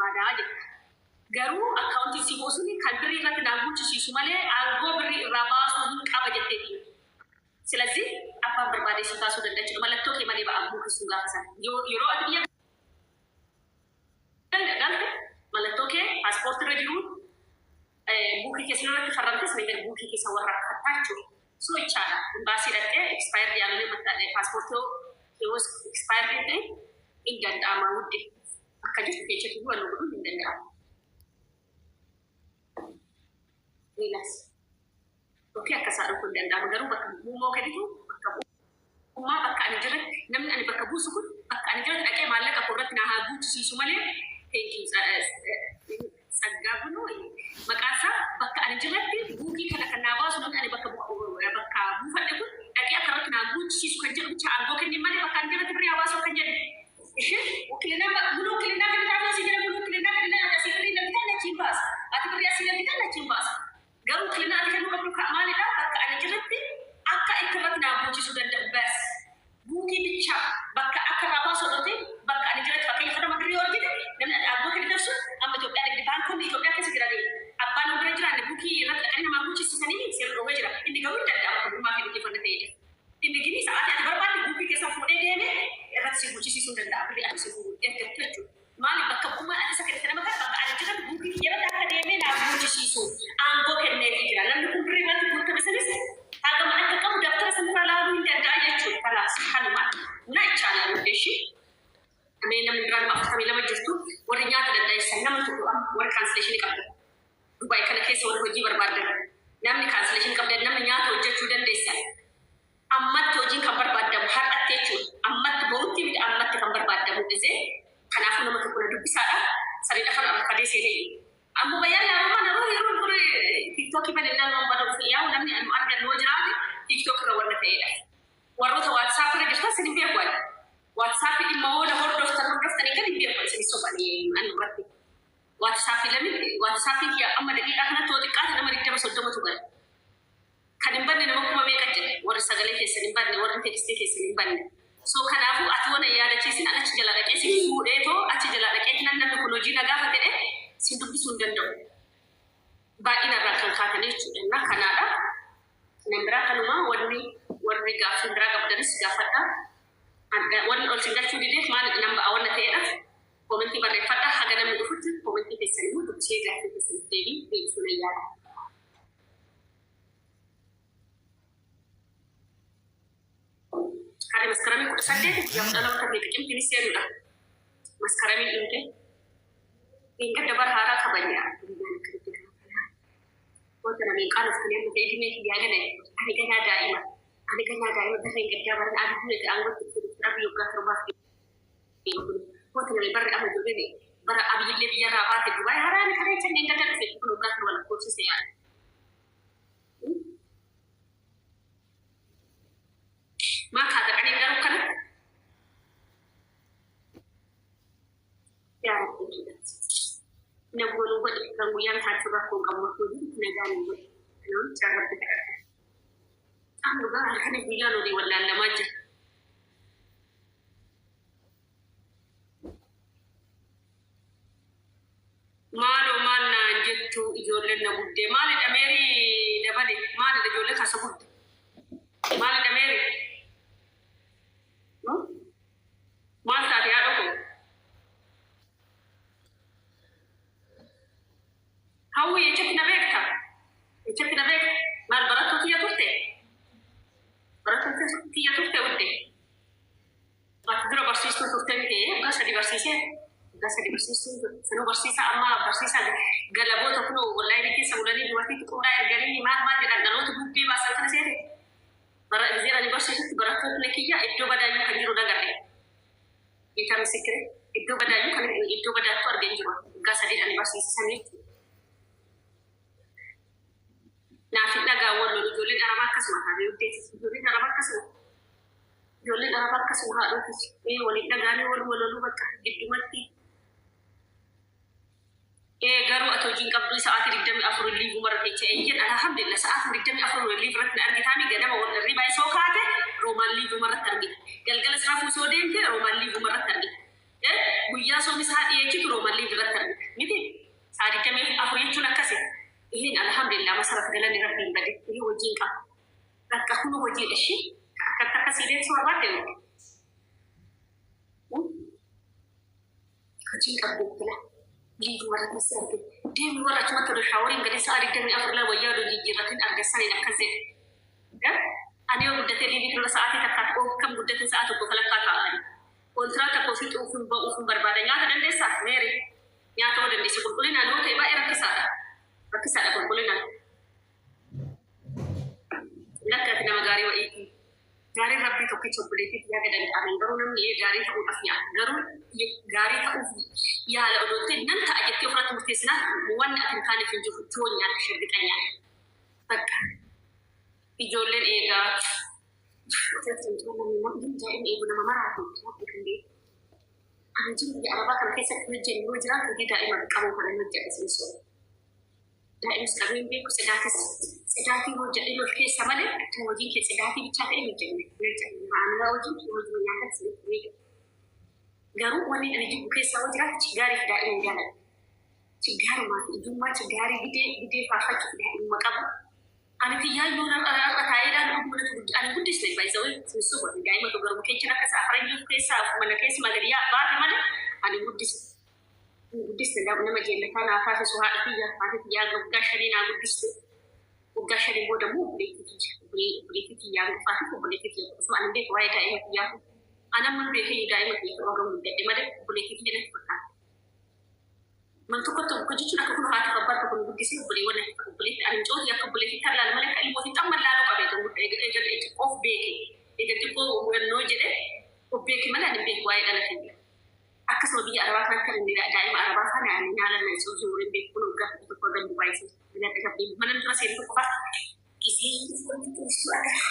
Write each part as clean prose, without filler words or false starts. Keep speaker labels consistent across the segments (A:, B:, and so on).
A: barbaadaa jetta. Garuu akkaawuntiin si bu'u suni kan birrii irratti naa guuchisiisu malee aangoo birrii irraa baasuu hin qaba jetteeti. Silazii abbaan barbaade si baasuu danda'a jechuudha. Mallattoo kee malee ba'a buukisuun gaafa sana. Yeroo ati biyya galte mallattoo kee paaspoortii irra jiruun buukii keessa irratti farramtes ni buukii keessa warra rakkataa jechuudha. So ichaadha. Imbaasii dhaqxee expired yaallee paaspoortii yoo expired ta'e hin danda'ama wudde. Akka jirtu keessatti wal godhuun hin danda'amu. Rilaas. Yookiin akka isaa dhufuu hin danda'amu. Garuu bakka bu'uumoo kennitu bakka bu'ummaa bakka ani jiretti namni ani bakka buusu kun bakka ani jiretti dhaqee maallaqa koo irratti na haa guuchisiisu malee tsaggaa kunuu maqaan isaa bakka ani jiretti buukii kana kan naa baasu namni ani bakka bakka buufadhe kun dhaqee akka irratti naa guuchisiisu kan jedhu bicha aangoo kenni malee bakka ani jiretti birrii haa baasu kan jedhu. Isheen ውክልና ሙሉ ውክልና kennitaa si jira ሙሉ ውክልና kennitaa asii birrii labitaa lachiin baasa. Ati birrii asii labitaa lachiin baasa. Garuu ውክልና ati kennuu qabdu maalidha? Bakka ani jiretti akka itti irratti naa guuchisuu danda'u bas. Buukii bicha bakka akka irraa baasu odoo ta'e bakka ani jiretti fakkeenya nama birrii yoo argite namni ati aangoo kenniteef sun amma Itoophiyaa nigdi baankonni Itoophiyaa keessa jiranii abbaan bira jiraanne buukii irratti dhaqanii namaa guuchisiisanii seera dhoowwee jira. Inni garuu hin danda'amu kan dhummaa kenniteef wanna ta'eedha. Inni gini sa'aatii ati barbaadde buukii keessa fuudhee deemee irratti si guuchisiisuu danda'a. Birrii ati si ergattu jechuudha. Maali bakka bu'ummaan ati isa kennite nama kana bakka ani jiran buukii irratti akka deemee naaf guuchisiisu aangoo kenneefii jira. Namni kun birrii irratti guutame sanis hagama akka qabu dabtara sanarraa laaluu hin danda'a jechuudha. Kanaas kanuma na ichaala nuti Mee namni biraan 42 jirtu warri nyaata dandeessan nama tokko warri cancellation qabdan. Dubaay kana keessa warri hojii barbaadan namni cancellation qabdan namni nyaata hojjechuu dandeessan. Ammatti hojiin kan barbaadamu har'atti jechuudha. Ammatti borutti miti ammatti kan barbaadamu dhisee kanaafuu nama tokko na dubbisaadha. Sanii dhafan arfadee seenee. Amma bayyaan yaarummaa naroo yeroo dure TikTokii banannaan waan bada dhufe yaa'u namni anu argan yoo jiraate TikTok irra warra ta'edha. Warroota WhatsApp irra jirtan sin hin beeku ani. WhatsApp dhimma hoola hordoftan hordoftanii kan hin beeku isin sobanii ani irratti. WhatsApp lami WhatsApp kiyya amma daqiiqaa kanatti yoo xiqqaate nama 20 30tu gala. Kan hin banne nama kuma meeqa jira warri sagalee keessan hin banne warri tekstii keessan hin banne. So kanaafuu ati wana yaadachiisin an achi jalaa dhaqee sin fuudhee too achi jalaa dhaqee nan namni kun hojii na gaafa fedhe sin dubbisuu hin danda'u. Baay'ina irraa kan kaatan jechuudha. Na kanaadha. Nan biraa kanuma wanni warri gaaffii biraa qabdanis gaafadha. Wanni ol sin galchuu dideef maal nan ba'a wanna ta'eedha. Koomentii barreeffadha. Haga namni dhufutti koomentii keessan immoo dubbisee gaaffii keessaniif deebii deebisuu nan yaada. Harri maskaramii 18 guyyaa 12 kan ta'e xiqimtiin seenudha. Maskaramiin dhumte. Gadda bara haaraa kabajna. Guyyaan akkamitti gaafa Wanta namni qaanoftu amma ta'e dhimee kiyyaa gala ani ganaa daa'ima. Ani ganaa daa'ima barreen gaddaa baran abiyyi nuti aangootti dhufe abiyyi waggaa 7 kun wanta namni barri amma ijoolleen bara abiyyillee biyyarraa baate Dubaay haraan kalee jenneen gadda dhufe kun waggaa 7 lakkoofsise yaada. Maa kaata qaniin garuu kanatti yaa Rabbi jedhati. Nagoon godhe kan guyyaan taachuu rakkoo qabu osoo jiru nagaan hin godhe. Kanaaf yaa Rabbi kadhadha. Amma dhugaa halkanii guyyaan olii wallaallamaa jira. Maaloo maal naan jettu ijoolleen na gubdee maalidha meerii dabale maalidha ijoollee kaasa gubde maalidha meerii maal taate haadha koo Hawwi echatti na beekta echatti na beekta maal barattuu tiyya turte barattuu tiyya turte udde Ati dura barsiistuu turte miti waggaa 3 barsiisee waggaa 3 barsiistuu sanuu barsiisaa amma barsiisaa galaboota kunoo onlaayinii keessa bulanii dubartiitti qullaa erganii maal maal jedhan dhaloota bubbee baasan kana seete bara gizeen ani barsiisutti barattootni kiyya iddoo badaayyuu kan jiru nagarre ጌታ ምስክሬ iddoo badaayyuu kan iddoo badaattu argee hin jiru waggaa 3 ani barsiisisan jechuudha. Naaf hin dhagaa wal lolu ijoolleen arabaa akkasuma taatee hojjeeti ijoolleen arabaa akkasuma ijoolleen arabaa akkasuma haadhotis ee waliin dhagaanii waluma loluu bakka giddumatti ee garuu ati hojiin qabdu sa'aatii 24 liivuma irra teecha eeyyen alhamdulillah sa'aatii 24 liiv irratti na argitaami ganama wal irrii soo kaate roomaan liivuma irratti argita galgalas rafuu soo deemte roomaan liivuma irratti argita guyyaa soomi isaa dhiyeechitu roomaan liiv irratti argita. ይሄን አልሐምዱሊላህ መሰረት ገለን ረቢን በደ ይሄ hojiin qaba. Bakka kun hojii ishee akka akka siideen soorbaate hojiin qabdu bila liivu warra keessa arge deemi warra achumatti oduu shaaworiin gadi sa'a 24 la wayyaa oduu jijjiirratin argassaniin akkas jedhe. Ani yoo guddatee liivii kana sa'aatii takkaatti oo kam guddatin sa'a tokko falakkaa taa'ani. Kontiraa tokko ofii xuufuun ba'uuf hin barbaada. Nyaata dandeessaa meeri nyaata yoo dandeesse qulqullinaan yoo ta'e baay'ee rakkisaadha. Rakkisaadha qulqullinaan. Lakka ati nama gaarii wa'iiti. Gaariin rabbii tokkicha obboleettiif yaada danda'aman garuu namni gaarii ta'uudhaaf yaala. Garuu gaarii ta'uuf yaala odoo ta'e nan ta'a jettee ofirratti murteessinaan wanni ati hin taaneef hin jiru joonyaadha shirbiqanyaadha. Bakka ijoolleen eegaa daa'imni eegu nama maraatu kan beeku. Ani jiru biyya arabaa kana keessatti hojjennu yoo jiraatu hojii daa'ima qabuu kana hojjedha sinisoo. Daa'imis qabeen beeku sidaatis sidaatii hojjedhe of keessa malee akkuma hojiin kee sidaatii bichaa ta'e hojjenne hojjenne maamila hojii hojii nyaataa sinitti beeku. Garuu wanni ani jibbu keessaa yoo jiraatu chiggaarii fi daa'ima hin jaaladhu. Chiggaarumaa fi ijummaa chiggaarii gidee gidee faarfachuuf daa'imuma qabu. Ani kiyyaayyuu nama har'a taa'ee ilaalu dhuguma natti ani guddisne baay'isawee sinisuu godhe daa'ima tokko garuu keessa akka isaa faranjii keessaa mana keessa magariyaa baate malee ani guddisne. Guddiste nama jeellataa naa taasisu haadha kiyya haati kiyyaa waggaa shanii naa guddiste. Waggaa shanii booda immoo obboleettii kiyya obboleettii kiyyaa hangafaa fi obboleettii kiyya osoo ani beeku waa'ee daa'ima kiyyaa ani amma beekee daa'ima kiyya ta'uu hanga guddadhe malee obboleettii kiyya natti fakkaata. Man tokko tokko jechuun akka kun haati abbaan tokko nu guddisee obboleewwan obboleetti ani mucooti akka obboleettii tan laala malee akka ilmootii xamma laaluu qabee eega xiqqoof beeke eega xiqqoo hubannoo jedhe of beeke malee ani beeku waa'ee dhala kiyya. Akkasuma biyya arabaa kanatti kan inni daa'ima arabaa kana ani nyaala na isoo zuuriin beeku kun waggaa tokko gan Dubaay seenu mana dura seenu tokko fa'a gisee wanti xurisuu agara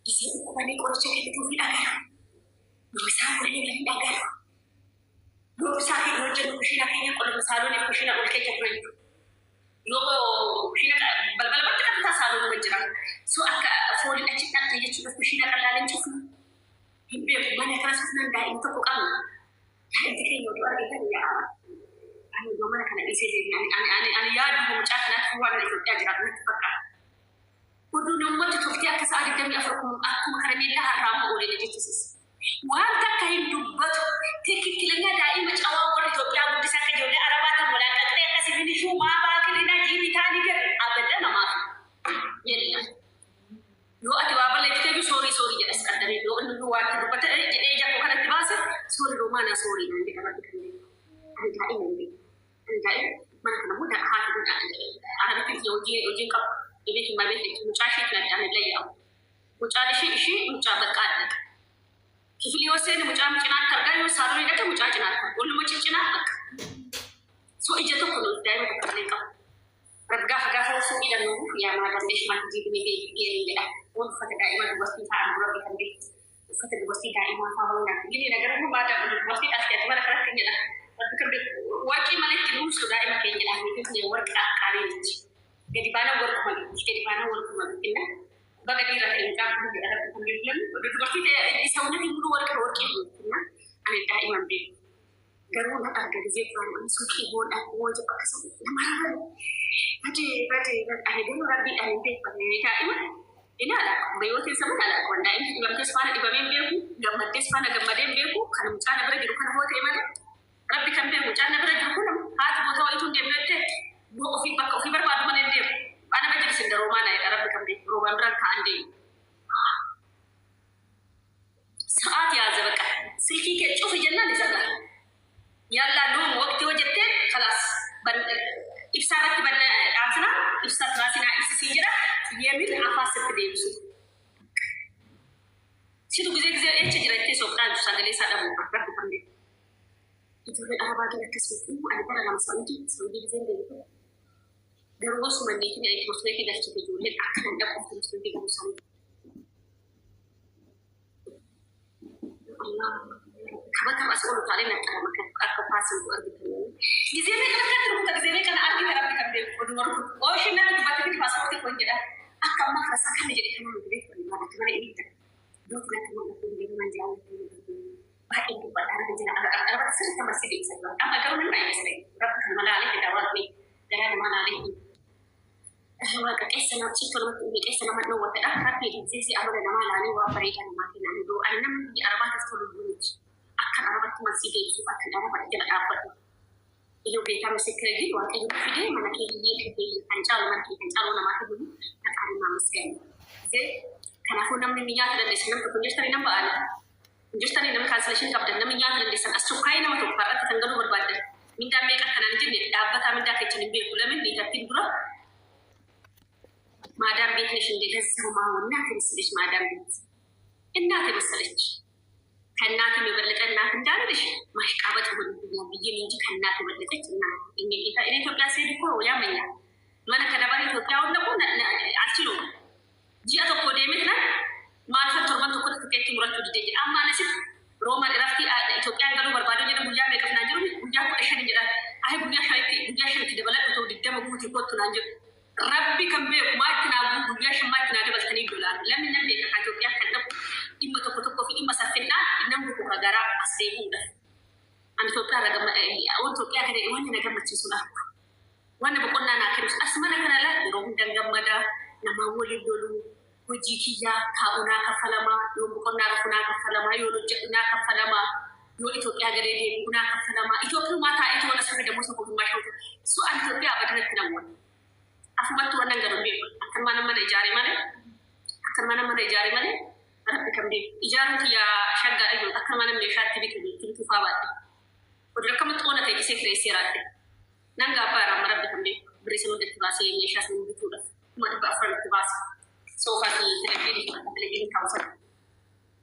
A: gisee dhukkubanii qoricha kennituufi agara yoo isaan waliin waliin agara yoo isaa fi hojjennu kushiina keenya qolma saalooniif kushiina ol keessa ture yoo kushiina balbala bakka qabata saaloonuma jira so akka fooliin achi dhaqxe jechuudha kushiina qalaaleen cufnu hin beeku mana kana sufnaan daa'imni tokko qabna. Daa'imti keenya oduu argitan yaa ani iddoo mana kana dhiisee deemee ani ani ani yaadu mucaa kanaatti waan Itoophiyaa jiraatu natti fakkaata. Oduu namatti toltee akka sa'a 24 akkuma karameellaa har'aamu oolee jechisiisa. Waan takka hin dubbatu tikikkilinga daa'ima cawaa warra Itoophiyaa guddisaa akka ijoollee Arabaa tan walaaqaqxee akkasii finishuu maa baakilina jiibii taanii gara abada namaaf yella. Yoo ati waa balleessitee soorii soorii jedhas qaddamee yoo inni waa itti dubbate jedhee ija koo kanatti baase soorii roomaanaa soorii naan jedha rabbi kan beeku. Ani daa'ima hin beeku. Ani daa'ima mana kana immoo haati arabitti hojii hojiin qabu. Dhibee hin malee mucaa isheetiin addaan hin layya'amu. Mucaan ishee ishee mucaa bakka adda. Kifili yoo seene mucaa cinaatti argaa yoo saaloonii dhaqe mucaa cinaatti argaa. Walumaa cincinaa bakka. So ija tokko nuti daa'ima tokko illee qabu. Gaafa gaafa suuqii dhannu yaa maadamneesh maal jiibni beeku jedha. Waan uffata daa'ima dubartii ta'an dura beekan beeku. Uffata dubartii daa'imaa fa'aa waan nyaatu. Gini nagara immoo baada dubartii dhaltee ati mana kanatti jedha. Rabbi kan beeku warqii malee itti nuusu daa'ima keenya jedha. Nuti warqii akkaarii miti. Gadi baana warquma miti. Gadi baana warquma miti. Baga dhiira ta'e mucaa kun jedha rabbi kan beeku. Dubartii ta'e isa waliin mulu warqii warqii miti. Ani daa'iman beeku. Garuu na arga gisee turaan ani suuqii boodha waan jedhu akkasuma nama rarrabe. Bade bade bade ani garuu rabbii ani beeku daa'ima ilaala bayootiin sammuu ilaala waan daa'imni dhibamtees faana dhibamee hin beeku gammaddees faana gammadee hin beeku kan mucaa na bira jiru kana hoo ta'e malee rabbi kan beeku mucaan na bira jiru kun haati boota wayituu hin deemne jettee yoo ofii bakka ofii barbaadu malee hin deemu. Ana bira jiru sin roomaa na jedha rabbi kan beeku roomaan biraan kaa'an deemu. Sa'aati yaazza bakka silkii kee cufi jennaan isa gaha. Yalla loon waqtii hoo jettee kalaas ibsaa irratti banna dhaamsina ibsaa tiraasinaa ibsisiin jedha yemin afaa sitti deebisu. Situ gisee gisee echa jira jettee soqxaan sagalee isaa dhabu rabbi kan beeku. Ijoolleen arabaa gina akkasuma ani bara lama Saudii Saudii giseen deebitu. Garuu osuma neetiin ani timirti beetii galchite ijoolleen akka nan dhaquuf timirti beetii galuu isaanii. Kabata as olu taalee naqqarama akka paasii argitan. Gisee meeqa akkatti rukuta gisee meeqa na argite rabbi kan beeku oduma rukutu. Ooshin namni dubbatti fidi paaspoortii kun jedha. Akka ammaa kana isaa kana jedhe kana nuti beeku waan akka mana inni jira. Dootu natti mul'atu hin beeku man jaalatu. Baay'ee dubbadha arga jira arabatti sirriitti amma si deebisa. Amma garuu nama baay'ee siree rabbi kan malaalee fida waaqni garaa namaa laalee. Keessa nama cittoo namatti dhufe keessa nama dhoowwatedha. Rabbi ጊዜ amala namaa ilaalee waan bareedaa namaa kennan iddoo ani namni biyya arabaatiif tolu iyyuu miti. Akkan arabatti marsii deebisuuf akkan araba jala dhaabbatu. Iyyuu beekaa ምስክር ግን waaqayyo fidee mana kee hiyyee kee kan caalu mana kee kan caalu namaa kennu maqaan ማመስገን ጊዜ. Kanaafuu namni nyaata dandeessan namni tokko hin jirtanii nama ba'aadha. Hin jirtanii nama cancellation qabdan namni nyaata dandeessan as sukkaayii nama tokko har'atti kan galuu barbaaddan. Mindaan meeqa akkanaan jenne dhaabbataa mindaa keessan hin beeku lamin niitattiin dura ማዳም ቤት ነሽ እንዴ? ለዛው ማሆን እናት የመሰለች ማዳም ቤት እናት የመሰለች ከእናትም የበለጠ እናት እንዳልልሽ ማሽቃበጥ ሆንብኛል ብዬ እንጂ ከእናት የበለጠች እናት። እኔ ጌታ እኔ ኢትዮጵያ ስሄድ እኮ ያመኛል። Mana kana bara Itoophiyaa ሁን ደግሞ አልችለውም። Ji'a tokko deemet maaliif torban tokkotti tikeetti murachuu didee jedha. Amma anasit rooman irratti Itoophiyaan galuu barbaadu jedha guyyaa meeqaf naan jiru guyyaa 15 jedha. Ayi guyyaa shanitti guyyaa shanitti dabaladhu ta'u 20 guutii kottu naan jedhu. Rabbi kan beeku maa itti naa guyyaa 5 maa itti naa dabaltanii dolaan. Lamni nan beeka kan Itoophiyaa kan dhaqu dhimma tokko tokkoo fi dhimma saffinnaa namni tokko garaa as deebi'uudha. Ani Itoophiyaa irra gamma Itoophiyaa kana wanni na gammachiisu argu. Wanni boqonnaa naa kennu as mana kana laa yeroo hundan gammadaa namaa waliin loluu hojii kiyyaa taa'u naa kaffalamaa yoo boqonnaa rafu naa kaffalamaa yoo hojjedhu naa kaffalamaa yoo Itoophiyaa galee deebi'u naa kaffalamaa Itoophiyumaa taa'ee tola sirri dammoo tokko gummaa shawtu su'aan Itoophiyaa abadanatti namoonni. Afumatti wannan galu beeku akkanumaan mana ijaare malee akkanumaan mana ijaare malee rabbi kan beeku ijaaruun kiyyaa shaggaadha jiru akkanumaan meeshaatti bitu bituu faa baadhe. Oduu akkamatti oona ta'e kisee kireessee raadde. Nan gaabbaa irraa rabbi kan beeku birrii sana itti baasee meeshaa sana bituudhaaf 400,000 itti baase. Soofaa fi televezyiinii kaawwatan.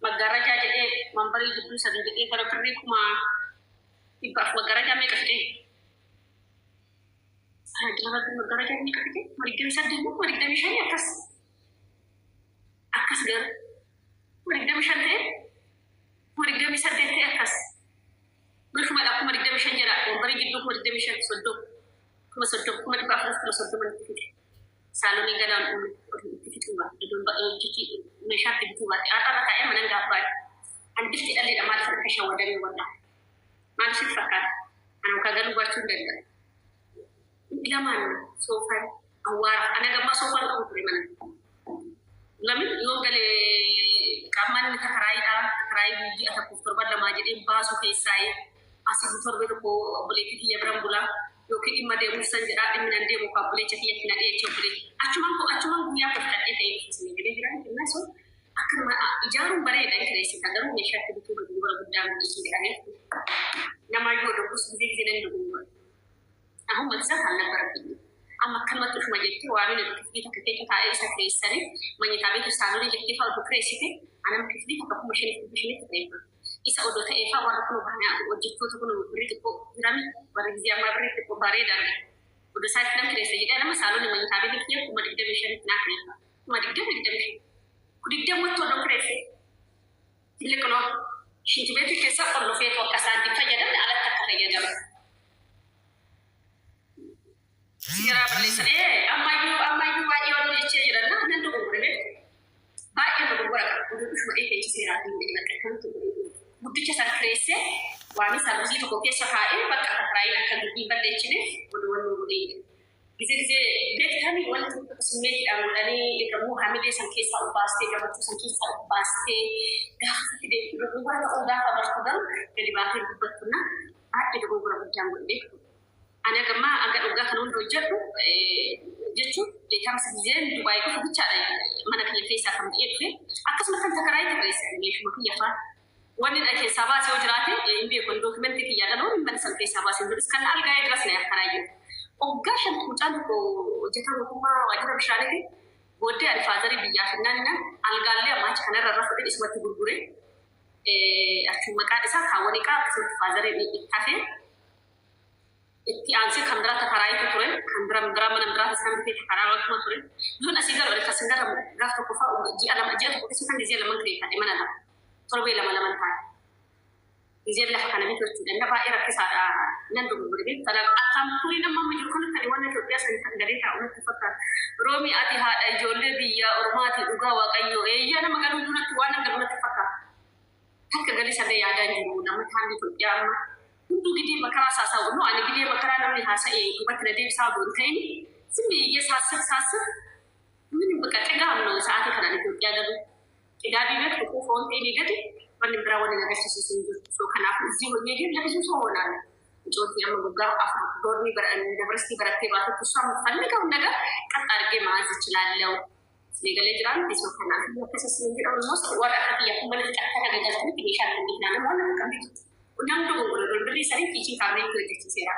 A: Maggaarrajaa jedhee mambarii jidduu sadii jedhee gara birrii 400,000 maggaarrajaa meeqa fidee? Maggaarrajaa meeqa fidee? 28 moo 25 akkas. Akkas garuu 25 ta'e 28 ta'e akkas. Bilchumadha 25,000 jedha wambarii jidduu 25,000 30 30,000 400,000 30,000 itti fide. Saaloonii galaan itti fixuu baate iddoon meeshaatti bituu baate har'a taa'ee mana gaabbaadha. Ani bifti dhalleedha maaliif akka shawwadamee wal'aa. Maaliif sitti fakkaata? Ani muka galuu baachuu hin danda'u. Lamaan soofaan awwaara ana gammaa soofaan qabu ture mana. Lamin yoo galee qaamaan takaraayiidha takaraayii ji'a tokkoof torban lamaa jedhee baasu keessaayee asii torbe tokko obboleettii kiyya biran bulaa yookiin dhimma deemuuf san jedhaa dhimmi nan deemu kan obboleecha kiyyatti na dhiyeecha obboleetti. Achumaan koo achumaan guyyaa koo fudhadhee ta'ee dhufu jedhee jira kennaa sun akkanuma ijaaruun bareeda kireessita garuu meeshaatti bituu dogoggora guddaa guddisuu jedhamee namaayyuu dogoggorsu ጊዜ ጊዜ nan dogoggora. አሁን መግዛት አልነበረብኝም። Amma akkanumatti dhufuma jettee waamina kiflii takka keessa taa'ee isa kireessanii መኝታ ቤት saaloonii jettee fa'aa oduu kireessite anam kiflii takka 5,500tti kireeffa. Isa odoo ta'ee fa'aa warra kun baanaa hojjettoota kun birrii xiqqoo jirami warra ጊዜ ammaa birrii xiqqoo bareedaa argata. Odoo isaatti nam kireessa jedhee nama saaloonii መኝታ ቤት kiyya 25,000tti naa kireeffa. 20,000 25. Digdamatti odoo kireesse ትልቅ ነው። ሽንት ቤቱ keessa qollofeetu akka isaatti fayyadamne alatti akka fayyadamu. Sigaraa balleessan ammayyuu ammayyuu baay'ee waan jechee jiran nan dogoggore beektu. Baay'ee dogoggora qaba. Oduu dhufuma dhee seeraa fi bakka kanatti guddicha san kireessee waan saarvisii tokko keessa kaa'ee bakka takaraayiin akka dubbiin balleessineef oduu waan godhee ጊዜ ጊዜ beektanii wanti tokko simmeetiidhaan godhanii eegamuu hamilee san keessaa ol baastee gammachuu san keessaa ol baastee gaafa itti deebi'u dogoggora ta'uu gaafa bartu garuu gadi baatee dubbattuna baay'ee dogoggora guddaan godhe beektu. Ani agammaa aga dhugaa kan hunda hojjedhu jechuun beekamsa ጊዜን Dubaayii dhufu bichaadha mana kiyya keessaa kan ba'ee dhufe akkasuma kan takaraayii barreessan meeshuma kiyya fa'aa. Wanni dha keessaa baasee yoo jiraate hin beeku dookimentii kiyyaa dhaloon hin bane san keessaa baasee hin jedhus kan algaa'ee diras na akkanaa Waggaa shan mucaan tokko hojjetaa mootummaa waajjira bishaaniiti. Booddee ani faazarii biyyaa finnaan algaallee ammaa achi kanarra irra fudhee isumatti gurgure. Achuma maqaan isaa kaawwanii qaa akkasumatti faazarii itti hafee itti aansee kan biraa takaraayitu ture. Kan bira biraa mana biraa isaan bitee takaraawwatuma ture. Yoon asii galu ani kasin gara gaaf tokko fa'aa ji'a lama ji'a tokko keessa kan ጊዜ lama kireeffadhe mana lama torbee lama lama taa'e. ጊዜ lafa kana bitu jechuudha. Inni baay'ee rakkisaadha. Nan dogoggore beektu. Akkaan turii nama amma jiru kanatti ani waan Itoophiyaa sanii kan galee taa'u natti fakkaata. Roomi ati haadha ijoollee biyya Oromooti dhugaa Waaqayyoo. Eeyyaa nama galuu duratti waan galu natti fakkaata. Takka galii sadee yaadaan jiru nama taan Itoophiyaa amma. Hunduu gidee makaraa saasaa'u. No ani gidee makaraa namni haasa'e duubatti na deebisaa odoo hin ta'in. Simmi iyyee saasib saasib በቃ ጥጋብ ነው። Sa'aatii kanaan Itoophiyaa galu ጥጋብ beektu quufa wanti inni gadi wanni biraa wanni agarsiisu hin jiru. So kanaaf እዚህ ሆኜ ግን ለብዙ ሰው ሆናለሁ። Mucootii amma waggaa 4 dormii yuunivarsiitii barattee baatutti እሷ የምትፈልገውን ነገር ቀጥ አድርጌ መያዝ እችላለሁ። Sigalee jiraan so kanaaf akkasas ni jedhamu almost warra akka biyya kun mana xiqqaa kana galchanitti meeshaa kenniif naannoo waan akka bitu. Namni dogongora birrii sanii kitchen cabinet hojjechiiseera.